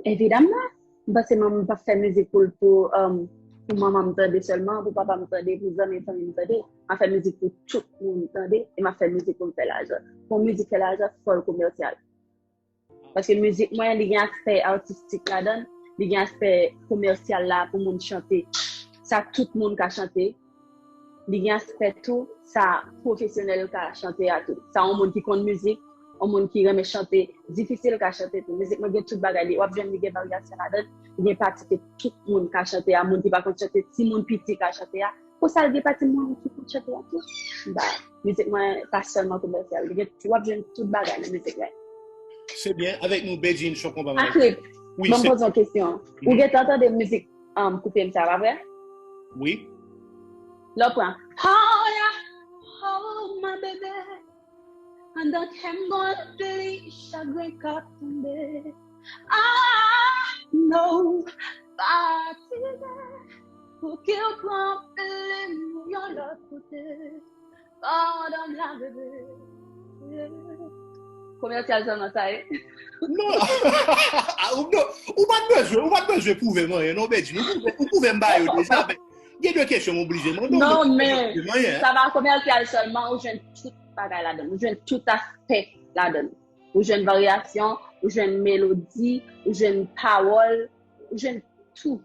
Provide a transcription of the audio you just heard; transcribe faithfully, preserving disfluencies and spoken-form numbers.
Evidamman, m panse mwen m pa fè mizik pou l pou, um, pou manman m tande sèlman, pou papa m tande, pou zanmi fanmi m tande. M ap fè mizik pou tout moun tande, e m ap fè mizik pou m fè lajan. Pou yon mizik fè lajan, fò l komèsyal. Paske mizik mwen, li gen aspè atistik ladan l, li gen aspè komèsyal la pou moun chante. Sa tout moun ka chante. Li gen aspè tou, sa pwofesyonèl ka chante a tou. Sa yon moun ki konn mizik, yon moun ki renmen chante, difisil ka chante tou. Mizik mwen gen tout bagay li. W ap jwenn li gen varyasyon ladan l, li gen pati ke tout moun ka chante a, moun ki pa konn chante, timoun piti ka chante a. Pou sa, l gen pati moun ki konn chante a tou. Ba, mizik mwen pa sèlman komèsyal. Li gen, w ap jwenn tout bagay nan mizik la. Se byen, avèk nou, Bedjine Chocon pa mal. Akrik, wi, mwen poze yon kesyon. Ou gentan tande mizik um, koupe m sa, pa vre? Wi. Lè w pran, oh yeah, oh my baby. Andan kè m gon pli chagren k ap tonbe. Ah, no, fatige. Pou ki w pran plim ou yon lòt kote. Padon la, bebe. Komèsyal sèlman sa ye. Non. Ah, ou, non, ou pa t bezwen, ou pa t bezwen pwouve m anyen, non, Bedjine. Ou pwouve, ou pwouve m ba yo deja, men gen de kesyon m oblije mande w. Non, men sa pa komèsyal sèlman, ou jwenn tout bagay ladan l. Ou jwenn tout aspè ladan l. Ou jwenn varyasyon, ou jwenn melodi, ou jwenn pawòl, ou jwenn tou.